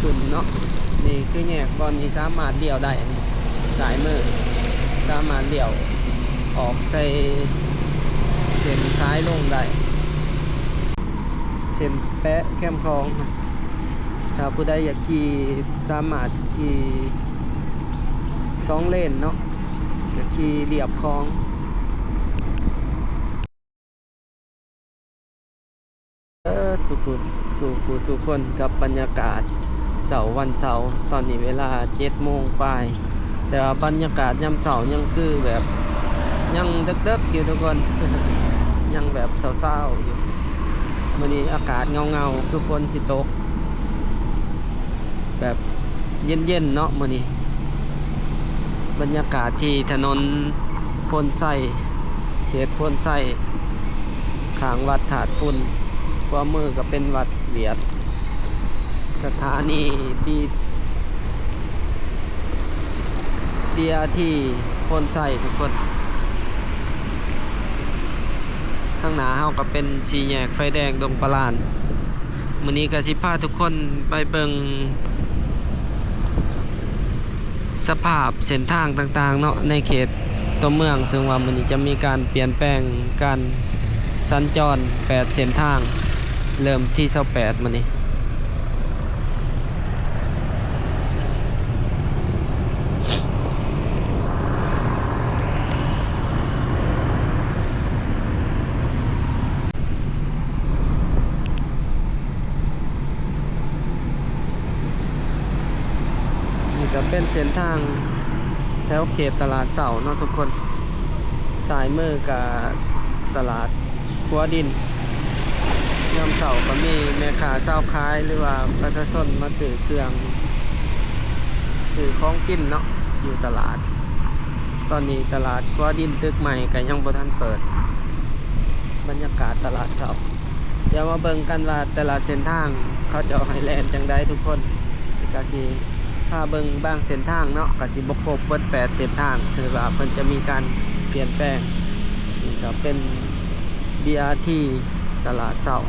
ຂຶ້ນເນາະ. ນີ້ຄືແຍກບ່ອນທີ່ສາມາດລ້ຽວໄດ້ ນີ້ ຊ້າຍມື ສາມາດລ້ຽວອອກໃສ່ເສັ້ນສາຍລົງໄດ້ ເສັ້ນແປະແຄມຂອງ. ຖ້າຜູ້ໃດຢາກຂີ່ ສາມາດຂີ່ສອງເລນເນາະ ກໍຂີ່ລຽບຂອງ. ເອີ ສູ່ຜູ້ ສູ່ຜູ້ສູ່ຄົນກັບບັນຍາກາດເຊົ້າວັນເສົາ. ຕອນນີ້ເວລາເຈັດໂມງປາຍ ແຕ່ວ່າບັນຍາກາດຍາມເຊົ້າຍັງຄືແບບ ຍັງເດິກໆຢູ່ທຸກຄົນ ຍັງແບບເຊົ້າໆຢູ່. ມື້ນີ້ອາກາດເງົາໆ ຄືຝົນຊິຕົກ ແບບເຢັນໆເນາະມື້ນີ້. ບັນຍາກາດທີ່ຖະໜົນໂພນໄຊ ເຂດໂພນໄຊ ຂ້າງວັດທາດຝຸ່ນ ຂວາມືກໍເປັນວັດຫວຽດ ສະຖານີບີ ບີອາທີໂພນໄຊທຸກຄົນ. ທາງໜ້າເຮົາກໍເປັນສີ່ແຍກໄຟແດງດົງປະລານ. ມື້ນີ້ກໍຊິພາທຸກຄົນໄປເບິ່ງສະພາບເສັ້ນທາງຕ່າງໆເນາະ ໃນເຂດຕົວເມືອງ, ເຊິ່ງວ່າມື້ນີ້ຈະມີການປ່ຽນແປງການສັນຈອນແປດເສັ້ນທາງ ເລີ່ມທີຊາວແປດມື້ນີ້. ນີ້ກໍເປັນເສັ້ນທາງແຖວເຂດຕະຫຼາດເຊົ້າເນາະທຸກຄົນ. ຊ້າຍມືກໍຕະຫຼາດຂົວດິນ. ຍາມເຊົ້າກໍມີແມ່ຄ້າຊາວຂາຍ ຫຼືວ່າປະຊາຊົນມາຊື້ເຄື່ອງ ຊື້ຂອງກິນເນາະ ຢູ່ຕະຫຼາດ. ຕອນນີ້ຕະຫຼາດຂົວດິນຕຶກໃໝ່ກໍຍັງບໍ່ທັນເປີດ. ບັນຍາກາດຕະຫຼາດເຊົ້າ. ດຽວມາເບິ່ງກັນວ່າແຕ່ລະເສັ້ນທາງເຂົາເຈົ້າໃຫ້ແລ່ນຈັ່ງໃດທຸກຄົນ. ກະຊິພາເບິ່ງບາງເສັ້ນທາງເນາະ, ກະຊິບໍ່ຄົບເບິດແປດເສັ້ນທາງ ຖືວ່າເພິ່ນຈະມີການປ່ຽນແປງ. ນີ້ກະເປັນ ບີອາທີ ຕະຫຼາດເຊົ້າ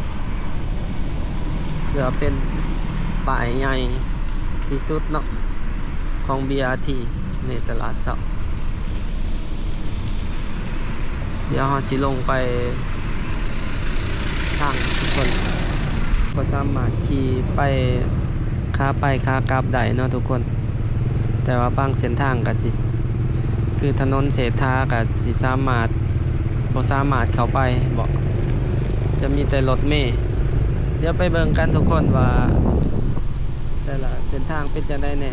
ເພື່ອເປັນປ້າຍໃຫຍ່ທີ່ສຸດເນາະ ຂອງ ບີອາທີ ໃນຕະຫຼາດເຊົ້າ. ດຽວເຮົາຊິລົງໄປທາງທຸກຄົນ ບໍ່ສາມາດຂີ່ໄປ ຂາໄປຂາກັບໄດ້ເນາະທຸກຄົນ. ແຕ່ວ່າບາງເສັ້ນທາງກໍຊິ ຄືຖະໜົນເສດຖາກໍຊິສາມາດ ບໍ່ສາມາດເຂົ້າໄປເບາະ ຈະມີແຕ່ລົດເມ. ດຽວໄປເບິ່ງກັນທຸກຄົນວ່າ ແຕ່ລະເສັ້ນທາງເປັນຈັ່ງໃດແດ່.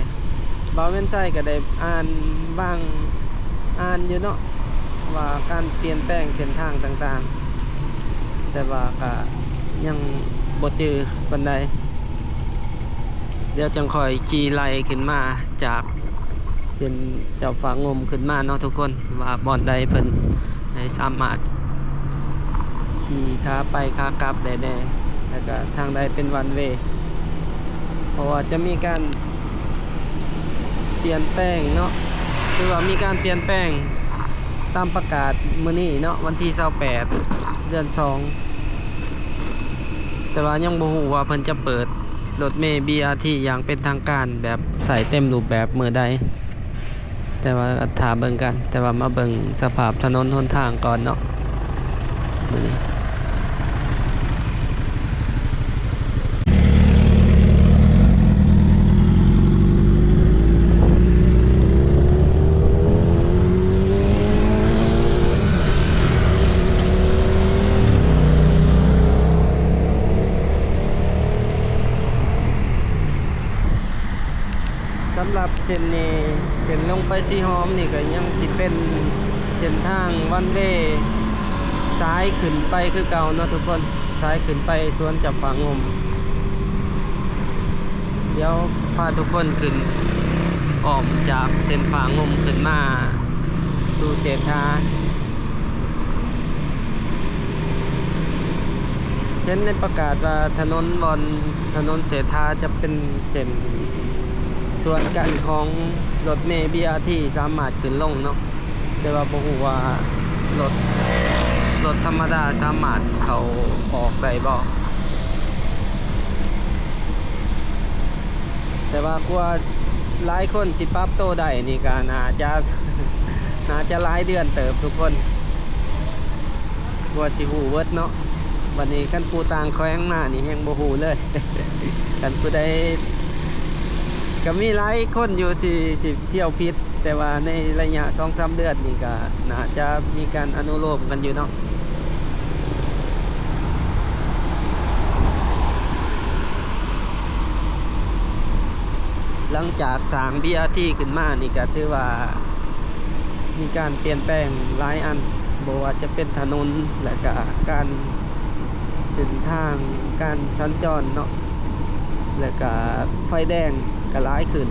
ບ່າວແມ່ນໄຊກໍໄດ້ອ່ານບາງ ອ່ານຢູ່ເນາະ ວ່າການປ່ຽນແປງເສັ້ນທາງຕ່າງໆ ແຕ່ວ່າກະຍັງບໍ່ຈື່ປານໃດ. ດຽວຈັ່ງຄ່ອຍຂີ່ໄລ່ຂຶ້ນມາຈາກເສັ້ນເຈົ້າຟ້າງຸ່ມຂຶ້ນມາເນາະທຸກຄົນ ວ່າບ່ອນໃດເພິ່ນໃຫ້ສາມາດ ຂີ່ຂາໄປຂາກັບໄດ້ແດ່ ແລ້ວກະທາງໃດເປັນວັນເວ ເພາະວ່າຈະມີການປ່ຽນແປງເນາະ ຄືວ່າມີການປ່ຽນແປງຕາມປະກາດມື້ນີ້ເນາະ ວັນທີຊາວແປດ ເດືອນສອງ ແຕ່ວ່າຍັງບໍ່ຮູ້ວ່າເພິ່ນຈະເປີດລົດເມ ບີອາທີ ຢ່າງເປັນທາງການ ແບບໃຊ້ເຕັມຮູບແບບມື້ໃດ. ແຕ່ວ່າຖ້າເບິ່ງກັນ ແຕ່ວ່າມາເບິ່ງສະພາບຖະໜົນຫົນທາງກ່ອນເນາະ ມື້ນີ້. ສຳລັບເສັ້ນນີ້ ເສັ້ນລົງໄປສີຫອມນີ້ກໍຍັງຊິເປັນເສັ້ນທາງວັນເວ ສາຍຂຶ້ນໄປຄືເກົ່າເນາະທຸກຄົນ ສາຍຂຶ້ນໄປສວນຈຳປາງົມ. ດຽວພາທຸກຄົນຂຶ້ນ ອ້ອມຈາກເສັ້ນປາງົມຂຶ້ນມາສູ່ເສດຖາ. ເຫັນໃນປະກາດວ່າຖະໜົນບ່ອນ ຖະໜົນເສດຖາຈະເປັນເສັ້ນສວນກັນຂອງລົດເມ ບີອາທີ ສາມາດຂຶ້ນລົງເນາະ ແຕ່ວ່າບໍ່ຮູ້ວ່າລົດ ລົດທຳມະດາສາມາດເຂົ້າອອກໄດ້ບໍ່. ແຕ່ວ່າກວ່າຫຼາຍຄົນຊິປັບໂຕໄດ້ນີ້ກໍໜ້າຈະ ໜ້າຈະຫຼາຍເດືອນເຕີບທຸກຄົນ ກວ່າຊິຮູ້ເບິດເນາະ. ບັດນີ້ຄັນຜູ້ຕ່າງແຂວງມານີ້ແຮ່ງບໍ່ຮູ້ເລີຍ ຄັນຜູ້ໃດ ກໍມີຫຼາຍຄົນຢູ່ທີ່ ທີ່ທ່ຽວຜິດ ແຕ່ວ່າໃນໄລຍະສອງສາມເດືອນນີ້ກໍໜ້າຈະມີການອະນຸໂລມກັນຢູ່ເນາະ. ຫຼັງຈາກສ້າງ ບີອາທີ ຂຶ້ນມານີ້ກໍຖືວ່າມີການປ່ຽນແປງຫຼາຍອັນ ບໍ່ວ່າຈະເປັນຖະໜົນ ແລະກະການ ເສັ້ນທາງການສັນຈອນເນາະ ແລະກະໄຟແດງກະຫຼາຍຂຶ້ນ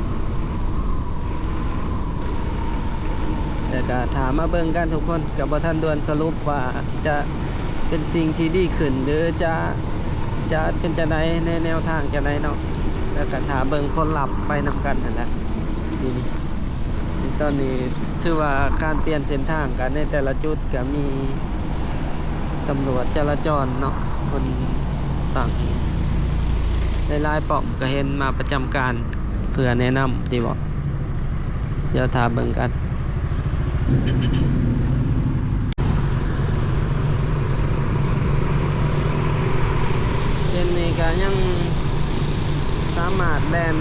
ແລະກະຖ້າມາເບິ່ງກັນທຸກຄົນ ກະບໍ່ທັນດ່ວນສະຫຼຸບວ່າຈະເປັນສິ່ງທີ່ດີຂຶ້ນ ຫຼືຈະ ຈະເປັນຈັ່ງໃດ ໃນແນວທາງຈັ່ງໃດເນາະ ແລະກະຖ້າເບິ່ງຜົນລັບໄປນຳກັນຫັ້ນແຫຼະ. ນີ້ ຕອນນີ້ຖືວ່າການປ່ຽນເສັ້ນທາງກັນໃນແຕ່ລະຈຸດ ກະມີຕຳຫຼວດຈະລາຈອນເນາະ ເພິ່ນຕັ້ງຫຼາຍໆປ້ອມ ກະເຫັນມາປະຈຳການເພື່ອແນະນຳຕິເບາະ. ດຽວຖ້າເບິ່ງກັນ ເສັ້ນນີ້ກະຍັງສາມາດແລ່ນ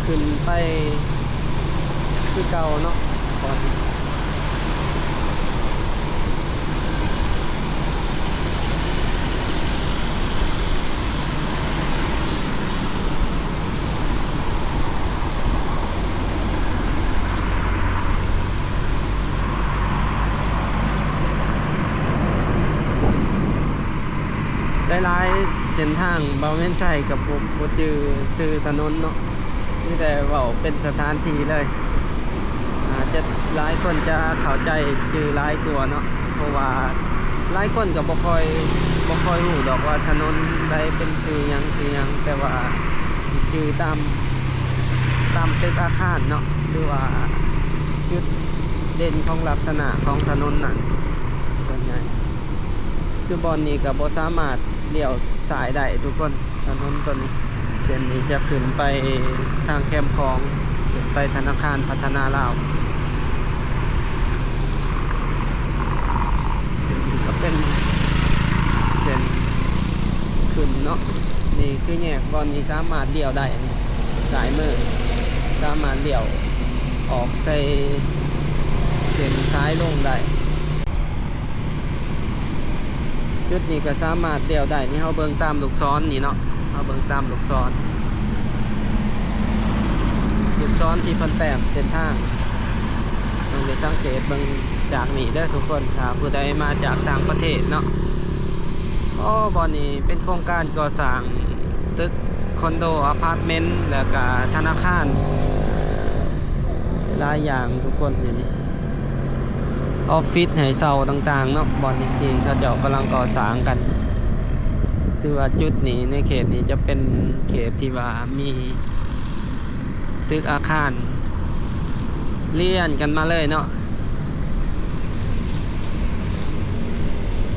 ຂຶ້ນໄປ ຄືເກົ່າເນາະ ຕອນນີ້ ຫຼາຍໆເສັ້ນທາງ ບ່າວແມ່ນໄຊກໍບໍ່ ບໍ່ຈື່ຊື່ຖະໜົນເນາະ. ມີແຕ່ເວົ້າເປັນສະຖານທີ່ເລີຍ ອາດຈະຫຼາຍຄົນຈະເຂົ້າໃຈຈື່ຫຼາຍກວ່າເນາະ ເພາະວ່າຫຼາຍຄົນກໍບໍ່ຄ່ອຍ ບໍ່ຄ່ອຍຮູ້ດອກວ່າຖະໜົນໃດເປັນຊື່ຫຍັງ ຊື່ຫຍັງ ແຕ່ວ່າຊິຈື່ຕາມ ຕາມຕຶກອາຄານເນາະ ຫຼືວ່າຈຸດເດັ່ນຂອງລັກສະນະຂອງຖະໜົນນັ້ນ ສ່ວນໃຫຍ່ ຄືບ່ອນນີ້ກໍບໍ່ສາມາດລ້ຽວຊ້າຍໄດ້ທຸກຄົນ. ຖະໜົນຕົວນີ້ ເສັ້ນນີ້ຈະຂຶ້ນໄປທາງແຄມຂອງ ຂຶ້ນໄປທະນາຄານພັດທະນາລາວ. ເສັ້ນນີ້ກໍເປັນເສັ້ນຂຶ້ນເນາະ ນີ້ຄືແຍກບ່ອນນີ້ສາມາດລ້ຽວໄດ້ ຊ້າຍມືສາມາດລ້ຽວອອກໃສ່ເສັ້ນສາຍລົງໄດ້. ຈຸດນີ້ກໍສາມາດລ້ຽວໄດ້ ນີ້ເຮົາເບິ່ງຕາມລູກສອນນີ້ເນາະ ເຮົາເບິ່ງຕາມລູກສອນ ລູກສອນທີ່ເພິ່ນແຕ້ມເສັ້ນທາງ ຕ້ອງໄດ້ສັງເກດເບິ່ງຈາກນີ້ເດີທຸກຄົນ ຖ້າຜູ້ໃດມາຈາກຕ່າງປະເທດເນາະ. ໂອ້ ບ່ອນນີ້ເປັນໂຄງການກໍ່ສ້າງຕຶກຄອນໂດ ອາພາດເມັນ ແລ້ວກະທະນາຄານ ຫຼາຍຢ່າງທຸກຄົນ ຢູ່ນີ້ ອອບຟິດໃຫ້ເຊົ່າຕ່າງໆເນາະ ບ່ອນນີ້ທີ່ເຂົາເຈົ້າກຳລັງກໍ່ສ້າງກັນ. ຖືວ່າຈຸດນີ້ ໃນເຂດນີ້ຈະເປັນເຂດທີ່ວ່າມີຕຶກອາຄານລຽນກັນມາເລີຍເນາະ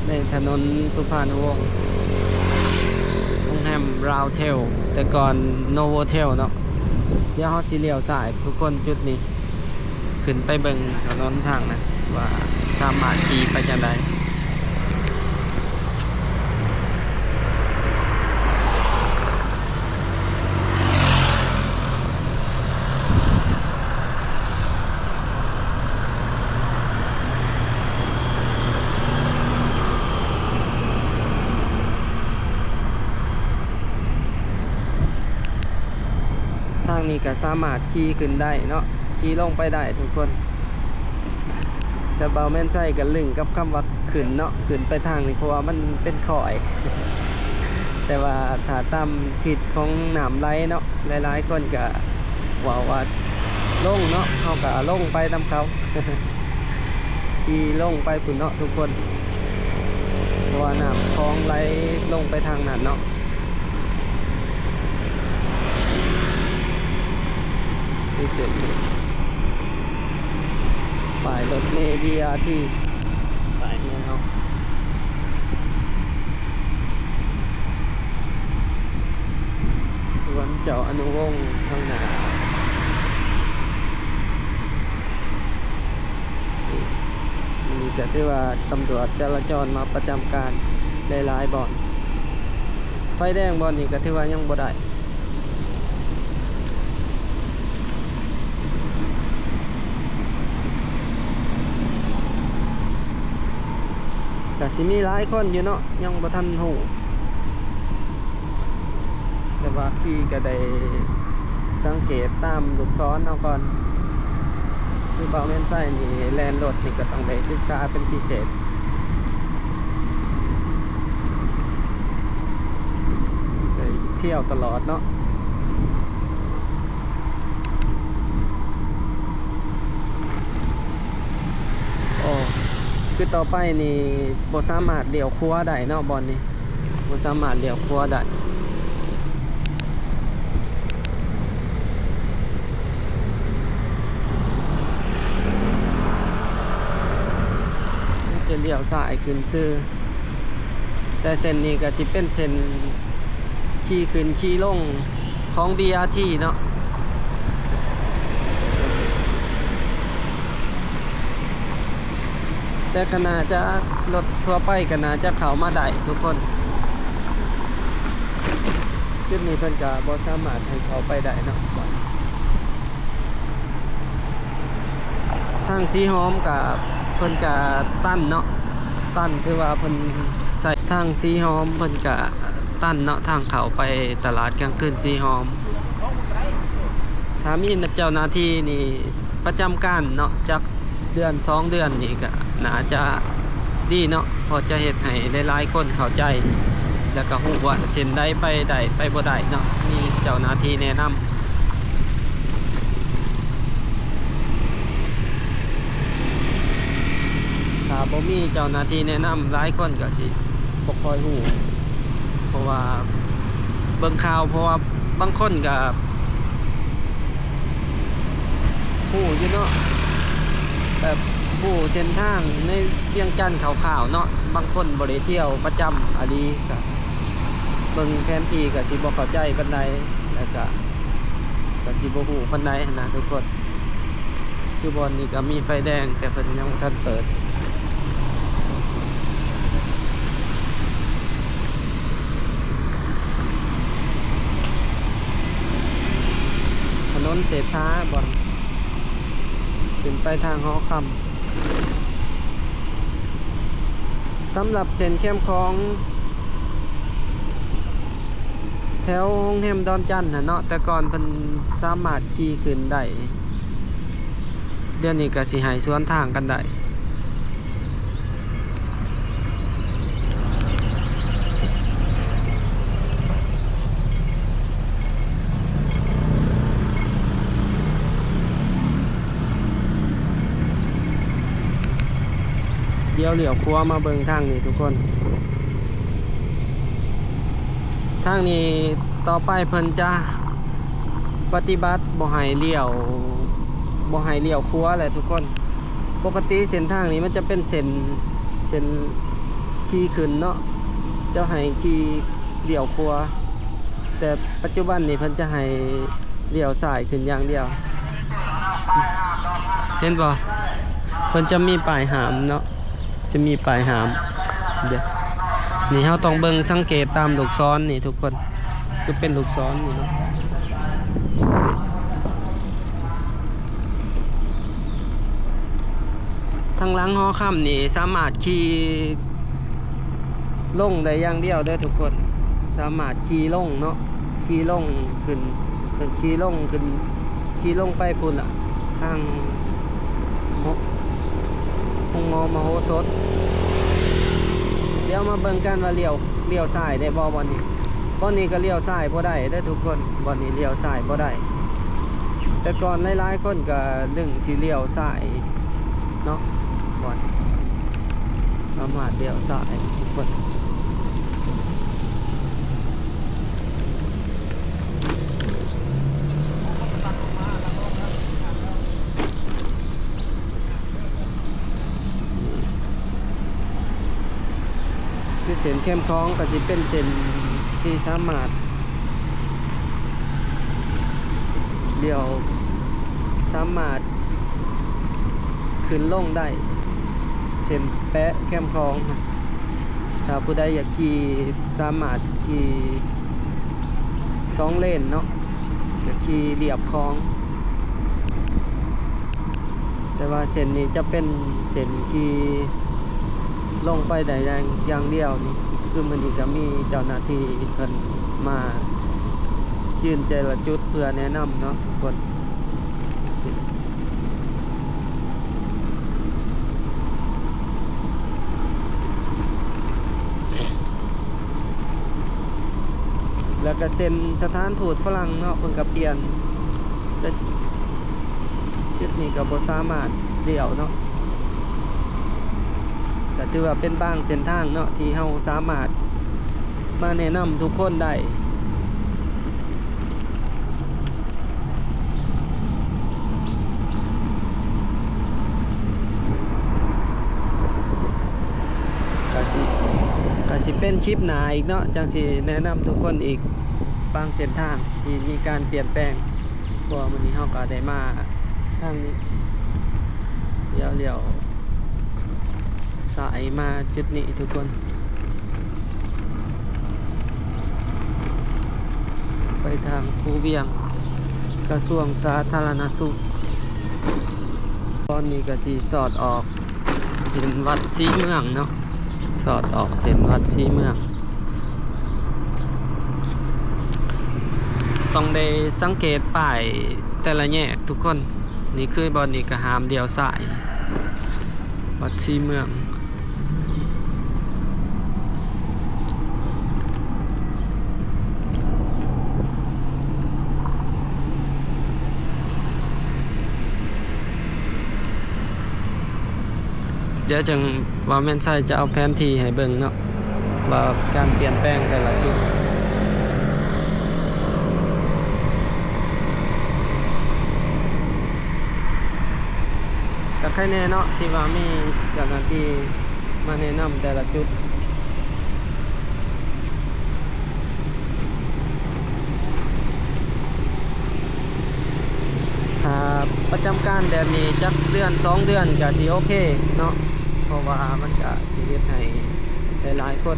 ໃນຖະໜົນສຸພານຸວົງ ໂຮງແຮມລາວເທວ ແຕ່ກ່ອນໂນໂວເທວເນາະ. ດຽວເຮົາຊິລ້ຽວຊ້າຍທຸກຄົນ ຈຸດນີ້ ຂຶ້ນໄປເບິ່ງຖະໜົນທາງນັ້ນວ່າສາມາດຂີ່ໄປຈັ່ງໃດ. ທາງນີ້ກໍສາມາດຂີ່ຂຶ້ນໄດ້ເນາະ ຂີ່ລົງໄປໄດ້ທຸກຄົນ ແຕ່ບ່າວແມ່ນໄຊກໍລຶ້ງກັບຄຳວ່າຂຶ້ນເນາະ ຂຶ້ນໄປທາງນີ້ ເພາະວ່າມັນເປັນຄ້ອຍ ແຕ່ວ່າຖ້າຕາມທິດຂອງນ້ຳໄຫຼເນາະ ຫຼາຍໆຄົນກໍເວົ້າວ່າລົງເນາະ ເຮົາກໍລົງໄປນຳເຂົາ ຂີ່ລົງໄປພຸ້ນເນາະທຸກຄົນ ເພາະວ່ານ້ຳຂອງໄຫຼລົງໄປທາງນັ້ນເນາະ. ນີ້ເສັ້ນນີ້ ປ້າຍລົດເມ ບີອາທີ ປ້າຍແນວ ສ່ວນ ເຈົ້າອະນຸວົງຂ້າງໜ້າ. ນີ້ກໍຖືວ່າຕຳຫຼວດຈະລາຈອນມາປະຈຳການຫຼາຍໆບ່ອນ. ໄຟແດງບ່ອນນີ້ກໍຖືວ່າຍັງບໍ່ໄດ້. ກະຊິມີຫຼາຍຄົນຢູ່ເນາະ ຍັງບໍ່ທັນຮູ້ ແຕ່ວ່າຂີ່ກະໄດ້ສັງເກດຕາມລູກສອນເອົາກ່ອນ. ຄືບ່າວແມ່ນໄຊນີ້ແລ່ນລົດນີ້ກະຕ້ອງໄດ້ສຶກສາເປັນພິເສດ ໄດ້ທ່ຽວຕະຫຼອດເນາະ. ໂອ້ ຄືຕໍ່ໄປນີ້ບໍ່ສາມາດລ້ຽວຂວາໄດ້ເນາະ ບ່ອນນີ້ບໍ່ສາມາດລ້ຽວຂວາໄດ້. ຈະລ້ຽວຊ້າຍຂຶ້ນຊື່ ແຕ່ເສັ້ນນີ້ກະຊິເປັນເສັ້ນ ຂີ່ຂຶ້ນຂີ່ລົງຂອງ ບີອາທີ ເນາະ ແຕ່ກະໜ້າຈະ ລົດທົ່ວໄປກະໜ້າຈະເຂົ້າມາໄດ້ທຸກຄົນ. ຈຸດນີ້ເພິ່ນກະບໍ່ສາມາດໃຫ້ເຂົ້າໄປໄດ້ເນາະ. ທາງສີຫອມກະ ເພິ່ນກະຕັນເນາະ ຕັນ ຄືວ່າເພິ່ນໃຊ້ທາງສີຫອມ ເພິ່ນກະຕັນເນາະ ທາງເຂົ້າໄປຕະຫຼາດກາງຄືນສີຫອມ. ຖ້າມີເຈົ້າໜ້າທີ່ນີ້ປະຈຳການເນາະ ຈັກເດືອນສອງເດືອນນີ້ກະໜ້າຈະດີເນາະ ເພາະຈະເຮັດໃຫ້ຫຼາຍໆຄົນເຂົ້າໃຈ ແລ້ວກະຮູ້ວ່າເສັ້ນໃດໄປໄດ້ໄປບໍ່ໄດ້ເນາະ ມີເຈົ້າໜ້າທີ່ແນະນຳ. ຖ້າບໍ່ມີເຈົ້າໜ້າທີ່ແນະນຳ ຫຼາຍຄົນກະຊິບໍ່ຄ່ອຍຮູ້ ເພາະວ່າເບິ່ງຂ່າວ ເພາະວ່າບາງຄົນກະຮູ້ຢູ່ເນາະ ແບບຮູ້ເສັ້ນທາງໃນວຽງຈັນຄ່າວໆເນາະ ບາງຄົນບໍ່ໄດ້ທ່ຽວປະຈຳອີ່ຫຼີ ກະເບິ່ງແຜນທີ່ກະຊິບໍ່ເຂົ້າໃຈປານໃດ ແລ້ວກະ ກະຊິບໍ່ຮູ້ປານໃດຫັ້ນນະທຸກຄົນ. ຄືບ່ອນນີ້ກະມີໄຟແດງ ແຕ່ເພິ່ນຍັງບໍ່ທັນເປີດ. ຖະໜົນເສດຖາ ບ່ອນຂຶ້ນໄປທາງຫໍຄຳ. ສຳລັບເສັ້ນແຄມຂອງ ແຖວໂຮງແຮມດອນຈັນຫັ້ນເນາະ ແຕ່ກ່ອນເພິ່ນສາມາດຂີ່ຂຶ້ນໄດ້ ດຽວນີ້ກະຊິໃຫ້ສວນທາງກັນໄດ້. ດຽວລ້ຽວຂວາມາເບິ່ງທາງນີ້ທຸກຄົນ. ທາງນີ້ຕໍ່ໄປເພິ່ນຈະປະຕິບັດບໍ່ໃຫ້ລ້ຽວ ບໍ່ໃຫ້ລ້ຽວຂວາແຫຼະທຸກຄົນ. ປົກກະຕິເສັ້ນທາງນີ້ມັນຈະເປັນເສັ້ນ ເສັ້ນຂີ່ຂຶ້ນເນາະ ຈະໃຫ້ຂີ່ລ້ຽວຂວາ ແຕ່ປັດຈຸບັນນີ້ເພິ່ນຈະໃຫ້ລ້ຽວຊ້າຍຂຶ້ນຢ່າງດຽວ. ເຫັນບໍ່? ເພິ່ນຈະມີປ້າຍຫ້າມເນາະ ຈະມີປ້າຍຫ້າມ. ດຽວນີ້ເຮົາຕ້ອງເບິ່ງສັງເກດຕາມລູກສອນນີ້ທຸກຄົນ ຄືເປັນລູກສອນນີ້ເນາະ. ທາງຫຼັງຫໍຄຳນີ້ສາມາດຂີ່ລົງໄດ້ຢ່າງດຽວເດີທຸກຄົນ ສາມາດຂີ່ລົງເນາະ ຂີ່ລົງຂຶ້ນ ເອີ້ນຂີ່ລົງຂຶ້ນ ຂີ່ລົງໄປພຸ້ນລະ ທາງໂຮງໝໍມະໂຫສົດ. ດຽວມາເບິ່ງກັນວ່າລ້ຽວ ລ້ຽວຊ້າຍໄດ້ບໍ່ບ່ອນນີ້. ບ່ອນນີ້ກະລ້ຽວຊ້າຍບໍ່ໄດ້ເດີທຸກຄົນ ບ່ອນນີ້ລ້ຽວຊ້າຍບໍ່ໄດ້. ແຕ່ກ່ອນຫຼາຍໆຄົນກະດຶງຊິລ້ຽວຊ້າຍເນາະ ບ່ອນສາມາດລ້ຽວຊ້າຍທຸກຄົນ. ຄືເສັ້ນແຄມຂອງກະຊິເປັນເສັ້ນທີ່ສາມາດ ລ້ຽວສາມາດຂຶ້ນລົງໄດ້ ເສັ້ນແປະແຄມຂອງ. ຖ້າຜູ້ໃດຢາກຂີ່ ສາມາດຂີ່ສອງເລນເນາະ ກໍຂີ່ລຽບຂອງ. ແຕ່ວ່າເສັ້ນນີ້ຈະເປັນເສັ້ນທີ່ລົງໄປໄດ້ຢ່າງ ຢ່າງດຽວນີ້. ຄືມື້ນີ້ກໍມີເຈົ້າໜ້າທີ່ເພິ່ນມາຢືນແຕ່ລະຈຸດເພື່ອແນະນຳເນາະທຸກຄົນ. ແລ້ວກໍເສັ້ນສະຖານທູດຝຣັ່ງເນາະ ເພິ່ນກໍປ່ຽນ ແຕ່ຈຸດນີ້ກໍບໍ່ສາມາດລ້ຽວເນາະ. ກໍຖືວ່າເປັນບາງເສັ້ນທາງເນາະ ທີ່ເຮົາສາມາດມາແນະນຳທຸກຄົນໄດ້. ກະຊິ ກະຊິເປັນຄລິບໜ້າອີກເນາະ ຈັ່ງຊິແນະນຳທຸກຄົນອີກບາງເສັ້ນທາງທີ່ມີການປ່ຽນແປງ. ເພາະວ່າມື້ນີ້ເຮົາກໍໄດ້ມາທາງນີ້ ດຽວລ້ຽວ ສາຍມາຈຸດນີ້ທຸກຄົນ ໄປທາງພູວຽງ ກະຊວງສາທາລະນະສຸກ. ຕອນນີ້ກະຊິສອດອອກເສັ້ນວັດສີເມືອງເນາະ ສອດອອກເສັ້ນວັດສີເມືອງ. ຕ້ອງໄດ້ສັງເກດປ້າຍແຕ່ລະແຍກທຸກຄົນ. ນີ້ຄືບ່ອນນີ້ກະຫ້າມລ້ຽວຊ້າຍ ວັດສີເມືອງ. ດຽວຈັ່ງວ່າແມ່ນໄຊຈະເອົາແຜນທີ່ໃຫ້ເບິ່ງເນາະ ວ່າການປ່ຽນແປງແຕ່ລະຈຸດ. ກໍໄຄແນ່ເນາະ ທີ່ວ່າມີເຈົ້າໜ້າທີ່ມາແນະນຳແຕ່ລະຈຸດ. ຖ້າປະຈຳການແບບນີ້ຈັກເດືອນສອງເດືອນກໍຊິໂອເຄເນາະ ເພາະວ່າມັນກໍຊິເຮັດໃຫ້ຫຼາຍໆຄົນ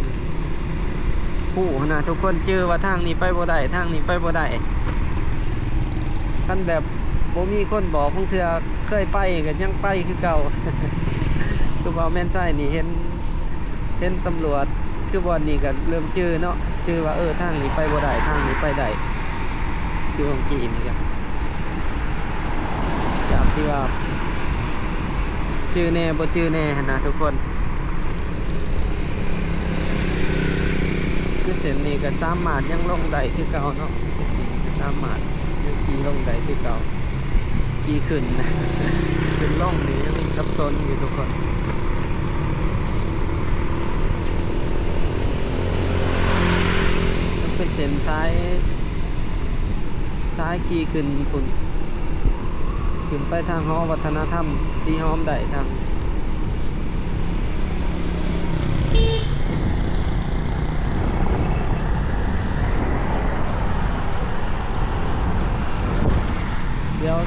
ຮູ້ຫັ້ນນະ ທຸກຄົນຈື່ວ່າທາງນີ້ໄປບໍ່ໄດ້ ທາງນີ້ໄປບໍ່ໄດ້. ຄັນແບບບໍ່ມີຄົນບອກ ບາງເທື່ອເຄີຍໄປກໍຍັງໄປຄືເກົ່າ. ຄືວ່າແມ່ນໄຊນີ້ເຫັນ ເຫັນຕຳຫຼວດ ຄືບ່ອນນີ້ກໍເລີ່ມຈື່ເນາະ ຈື່ວ່າ ເອີ ທາງນີ້ໄປບໍ່ໄດ້ ທາງນີ້ໄປໄດ້. ຄືຂອງກີ້ນີ້ກໍ ຈາກທີ່ວ່າຈື່ແດ່ບໍ່ຈື່ແດ່ຫັ້ນນະທຸກຄົນ. ຄືເສັ້ນນີ້ກໍສາມາດຍັງລົງໄດ້ຄືເກົ່າເນາະ ເສັ້ນນີ້ກໍສາມາດຍັງຂີ່ລົງໄດ້ຄືເກົ່າ. ຂີ່ຂຶ້ນ ຂຶ້ນລົງນີ້ຍັງສັບສົນຢູ່ທຸກຄົນ. ມັນເປັນເສັ້ນສາຍ ສາຍຂີ່ຂຶ້ນພຸ້ນ ຂຶ້ນໄປທາງຫໍວັດທະນະທຳສີຫອມໄດ້ທາງ ດຽວ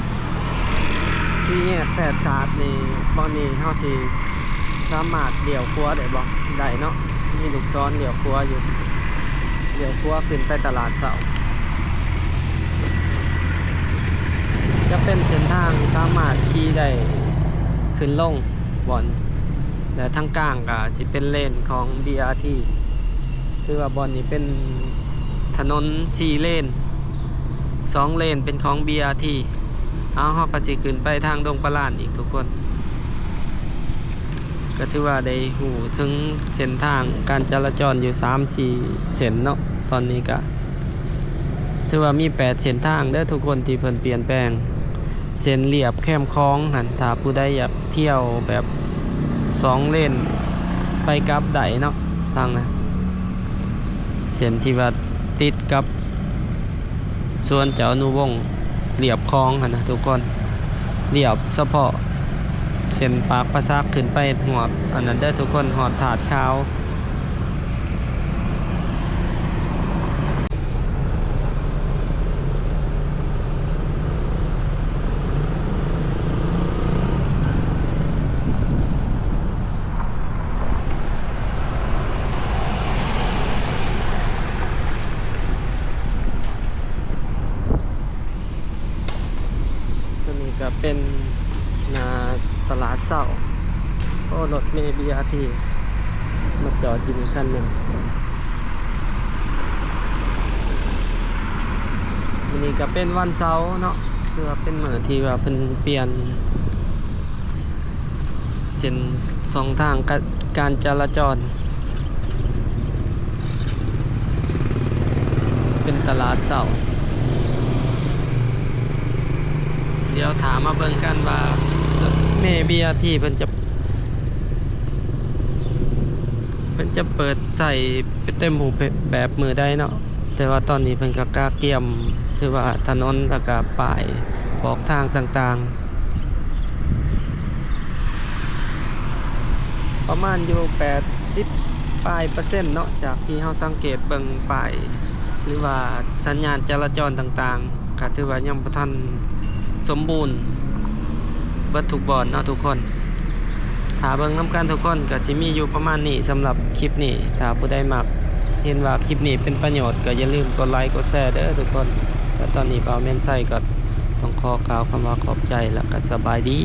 ສີ່ແຍກແພດສາດນີ້ ບ່ອນນີ້ເຮົາຊິສາມາດລ້ຽວຂວາໄດ້ບໍ່? ໄດ້ເນາະ ມີລູກສອນລ້ຽວຂວາຢູ່ ລ້ຽວຂວາຂຶ້ນໄປຕະຫຼາດເຊົ້າ. ຈະເປັນເສັ້ນທາງສາມາດຂີ່ໄດ້ຂຶ້ນລົງບ່ອນນີ້ ແລະ ທາງກາງກໍຊິເປັນເລນຂອງ ບີອາທີ ຖືວ່າບ່ອນນີ້ເປັນຖະໜົນສີ່ເລນ ສອງເລນເປັນຂອງ ບີອາທີ. ເອົາ ເຮົາກໍຊິຂຶ້ນໄປທາງດົງປະລານອີກທຸກຄົນ. ກໍຖືວ່າໄດ້ຮູ້ເຖິງເສັ້ນທາງການຈະລາຈອນຢູ່ສາມສີ່ເສັ້ນເນາະ. ຕອນນີ້ກໍຖືວ່າມີແປດເສັ້ນທາງເດີທຸກຄົນທີ່ເພິ່ນປ່ຽນແປງ ເສັ້ນລຽບແຄມຂອງຫັ້ນ ຖ້າຜູ້ໃດຢາກທ່ຽວແບບສອງເລນໄປກັບໄດ້ເນາະ ທາງນັ້ນ ເສັ້ນທີ່ວ່າຕິດກັບ ສວນເຈົ້າອະນຸວົງ ລຽບຂອງຫັ້ນນະທຸກຄົນ ລຽບສະເພາະເສັ້ນປາກປາສັກຂຶ້ນໄປຮອດອັນນັ້ນເດີທຸກຄົນ ຮອດທາດຂາວ. ກະເປັນໜ້າຕະຫຼາດເຊົ້າ. ໂອ້ ລົດເມ ບີອາທີ ມາຈອດຢູ່ນີ້ຄັນໜຶ່ງ. ມື້ນີ້ກະເປັນວັນເສົາເນາະ ຖືວ່າເປັນມື້ທີ່ວ່າເພິ່ນປ່ຽນເສັ້ນຊ່ອງທາງການຈະລາຈອນ. ເປັນຕະຫຼາດເຊົ້າ. ດຽວຖ້າມາເບິ່ງກັນວ່າ ເມ ບີອາທີ ເພິ່ນຈະ ເພິ່ນຈະເປີດໃຊ້ເປັນເຕັມຮູບແບບມື້ໃດເນາະ. ແຕ່ວ່າຕອນນີ້ເພິ່ນກະກະກຽມ ຖືວ່າຖະໜົນ ແລ້ວກະປ້າຍບອກທາງຕ່າງໆ ປະມານຢູ່ແປດສິບປາຍເປີເຊັນເນາະ ຈາກທີ່ເຮົາສັງເກດເບິ່ງປ້າຍ ຫຼືວ່າສັນຍານຈະລາຈອນຕ່າງໆ ກະຖືວ່າຍັງບໍ່ທັນສົມບູນເບິດທຸກບ່ອນເນາະທຸກຄົນ. ຖ້າເບິ່ງນຳກັນທຸກຄົນ ກະຊິມີຢູ່ປະມານນີ້ສຳລັບຄລິບນີ້. ຖ້າຜູ້ໃດມັກ ເຫັນວ່າຄລິບນີ້ເປັນປະໂຫຍດ ກະຢ່າລືມກົດໄລກົດແຊເດີທຸກຄົນ. ແລະຕອນນີ້ບ່າວແມ່ນໄຊກະຕ້ອງຂໍກ່າວຄຳວ່າຂອບໃຈ ແລະກະສະບາຍດີ.